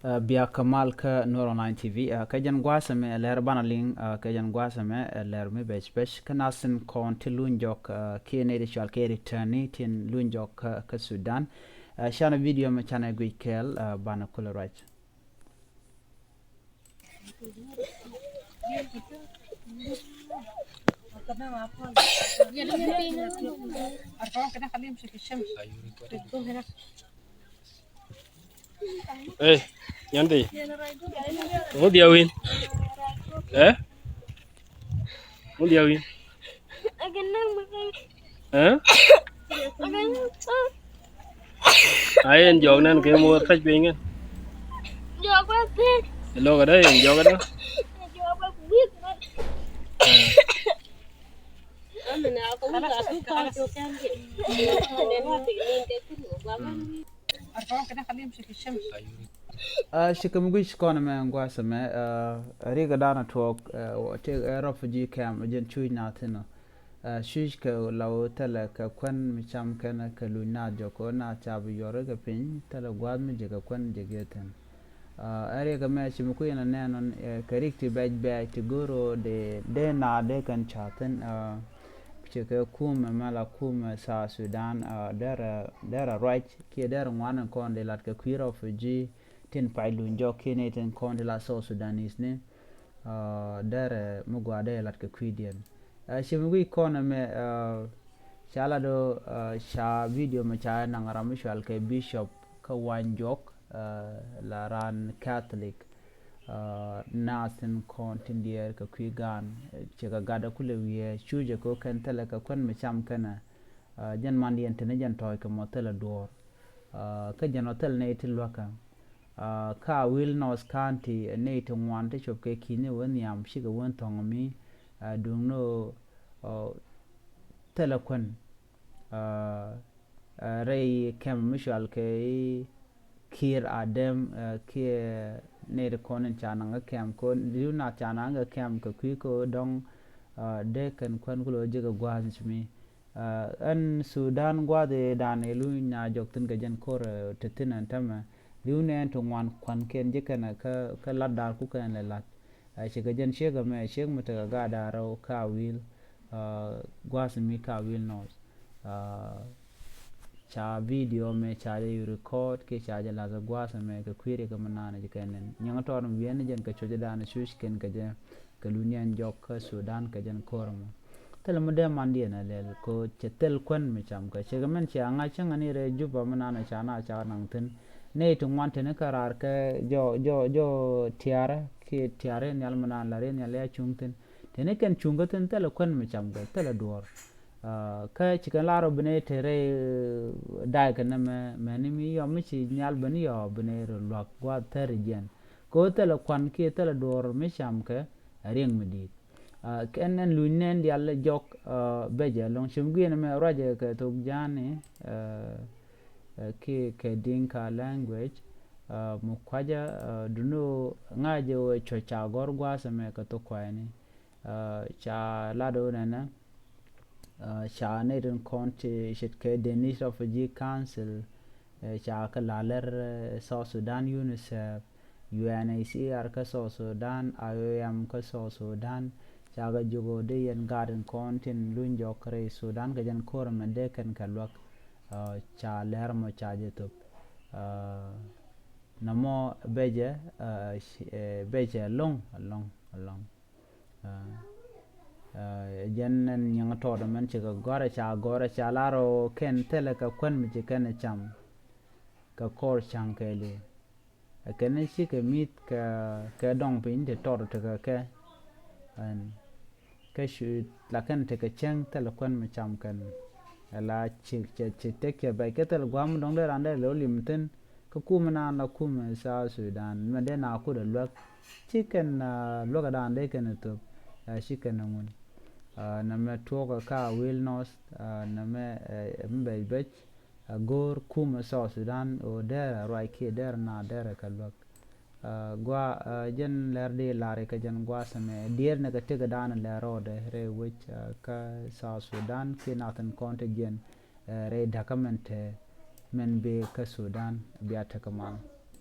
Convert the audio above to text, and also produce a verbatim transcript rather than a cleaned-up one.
Ɛ, bia kä mal kä Nuer Online T V, ɛ, kä jɛn gua̱a̱th ɛmɛ ɛ lɛr banɛ liŋ, ɛ, kä jɛn gua̱a̱th ɛmɛ ɛ lɛr mi bɛc bɛc kä nath tin kɔn ti luny jɔk, ɛ, kiɛ nɛy ti cual kɛ returni tin luny jɔk kä, kä Sudan. Ɛ, canɛ video mɛ canɛ guic kɛɛl, ɛ, banɛ kulɛ ruac. Ey, nyandi. Ŋu diɛ win? Eh? Ŋu diɛ win? Eh? Ayen jɔk nɛn kɛ muɔr kac piny kɛn. Jɔk bä piny. Ilɔ kɛ dä yen jɔk kɛ dä. Jɔk bä wik bä. Amin, a kɛ wik a tu kɔn tu kɛn kɛ. Nɛn wa piny nɛn kɛ kuru wa bä wik. Ɛ, cikɛ mi guic kɔn mɛ gua̱a̱th mɛ, ɛ, rikɛ danɛ tuɔɔk, ɛ, wä tëk, ɛ, refugee camp, jɛn cuc na thin ɔ. Ɛ, cuc kɛ law thilɛ kɛ kuän mi cam kɛn kɛ luny na jɔk kɛ na ca bi yɔr kɛ piny, thilɛ gua̱a̱th mi jɛ kɛ kuän jɛ gee thin. Ɛ, ɛ rikɛ mɛ ci mi kui̱n a nɛn ɔn, ɛ, kɛ rik ti bɛc bɛc ti go̱r ɔ dee, dee na dee kɛn ca thin, ɛ, cikɛ kumɛ mɛ la kumɛ South Sudan, ɛ, derɛ, derɛ ruac, kiɛ derɛ ŋuan kɔn dee lat kɛ kui̱ refugee, tin pay luny jɔk kiɛ nɛy tin kɔn ti la South Sudanese ni, ɛ, derɛ mi gua dee lat kɛ kui̱diɛn. Ɛ, ci mi guic kɔn ɛmɛ, ɛ, ca la do, ɛ, ca video mɛ ca naŋ ram mi cual kɛ Bishop kä Wany Jɔk, ɛ, la ran Catholic, ɛ, nath tin kɔn tin diɛɛr kɛ kui̱ gaan, ɛ, cikɛ gat ɛ kulɛ wiee cucɛ kɛ kɛn thilɛ kɛ kuän mi cam kɛnɛ, ɛ, jɛn mandiɛn tin jɛn tɔ̱ɔ̱c kɛ mɔ thilɛ duɔ̱ɔ̱r. Ɛ, kä jɛn ɔ thil nɛy ti luäkä. Ɛ, kä Awil North County, ɛ, nɛy ti ŋuan ti cop kɛ ki̱ni wä nhiam cikɛ wä thɔ̱ŋ mi, ɛ, duŋni ɔ, ɔ, thilɛ kuän. Ɛ, ɛ, rɛy kɛm mi cual kɛ i̱ Kiir Adem, ɛ, kiɛ nɛy ti kɔn in ca naŋ kɛ kɛm kɛ li̱w na ca naŋ kɛ kɛm kɛ kui̱ kɛ dɔ̱ŋ, ɛ, dee kɛn kuän kulɛ jek kɛ gua̱a̱th ci mi. Ɛ, ɛn Sudan gua̱a̱th i̱ dan i̱ luny na jɔk thi̱n kɛ jɛn ko̱r, ɛ, te thi̱n ɛn tämɛ. Li̱w ni ɛn ti ŋuan kuan kiɛn ji̱ kɛn kä, kä lat da̱r ku kɛn lɛ lat. Ɛ, cikɛ jɛn ciek ɛmɛ, ciek mi tekɛ gaat da̱r rɛw kä Awil, ɛ, gua̱a̱th mi kä Awil North. Ɛ, ca video mɛ ca jɛ record kiɛ ca jɛ lath gua̱a̱th ɛmɛ kɛ kui̱ ri kɛ mi naan ji̱ kɛn nɛn. Nyiŋ tɔɔr mi wi̱i̱ ɛn jɛn kɛ cuɔ̱c dan cuc kɛn kɛ jɛ. Kɛ luniɛn jɔk kä Sudan kɛ jɛn ko̱r mɔ. Thil mi dee mandiɛn a lɛl kɛ cɛ thil kuän mi cam kɛ cɛ kɛ mɛn cɛ a ŋa̱c cäŋ ani rɛy Juba mi naan ca na ca naŋ thi̱n. Nɛy ti ŋuan teni kä raar kɛ jɔ, jɔ, jɔ tiarä kiɛ tiarä in nhial mi naan la ri in nhial ya cuŋ thi̱n. Teni kɛn cuŋ kä thi̱n thilɛ kuän mi cam kɛ thilɛ duɔ̱ɔ̱r. Kä ci kɛn lar ɔ bi nɛy te rɛy da̱a̱y kɛ nɛmɛ mɛni mi yɔm mi ci nhial ben yɔ bi nɛy rɔ luak gua̱a̱th thäri jiɛn. Kɛ ɣöö thilɛ kuan kiɛ thilɛ duɔ̱ɔ̱r mi cam kɛ a riɛŋ mi di̱i̱t. Kɛn ɛn luny nɛn diaal jɔk bɛcɛ ɛlɔ̱ŋ cim guiɛn ɛmɛ ruacɛ kɛ thok ja̱a̱ni kiɛ kɛ Dinka language. Mi kuacä duno ŋa̱cɛ wee cuɔ̱c ca gɔ̱r gua̱a̱th ɛmɛ kɛ thok kuayni. Ca lat ɣöö nɛnɛ ca nɛy tin kɔn ti ce̱tkɛ Danish Refugee Council, ca kɛ la̱r lɛr South Sudan, UNICEF, UNHCR kä South Sudan, IOM kä South Sudan, ca kɛ jiök ɣöö dee yɛn gaat in kɔn tin luny jɔk rɛy Sudan kɛ jɛn ko̱r ɛmɛ dee kɛn kɛ luäk. Ca lɛr mɔ ca jɛ thop. Nɔmɔ becɛ, becɛ ɛlɔ̱ŋ, ɛlɔ̱ŋ, ɛlɔ̱ŋ. Jɛn ɛn nyiŋ tɔɔt ɛmɛn cikɛ gɔ̱rɛ ca gɔ̱rɛ ca lar ɔ kɛn thilɛ kɛ kuän mi ci kɛn cam kɛ kɔr ca̱ŋ kɛɛliw. Ɛ kɛn cikɛ mi̱th kɛ, kɛ dɔŋ piny ti tɔɔt tekɛ kɛ. Ɛn kä cu la kɛn tekɛ cäŋ thilɛ kuän mi cam kɛn. Ɛ la ci, ci, ci tek cɛ bɛc kɛ thilɛ gua̱a̱m dɔ̱ŋ dee randɛ lo̱ lim thi̱n. Kä kumɛ naan la kumɛ South Sudan mɛ dee na kut ɛ luäk. Ci kɛn luäk ɛ daan dee kɛn ɛ thop. Ci kɛn ɛ ŋun. Nɛmɛ tuɔɔk ɛ ka wil nɔth. Nɛmɛ ɛ mi bɛc bɛc. Ɛ go̱o̱r kumɛ South Sudan ɣöö derɛ ruac kiɛ derɛ na derɛ kɛ luäk. Gua jɛn lɛr di lar ikɛ jɛn gua sɛmɛ diɛɛr ni kɛ tëk ɛ daan lɛr rɔɔdɛ rɛy wec kä South Sudan kiɛ nathin kɔn te jiɛn. Rɛy da̱kä mɛn te mɛn bi kä Sudan bia tekɛ man.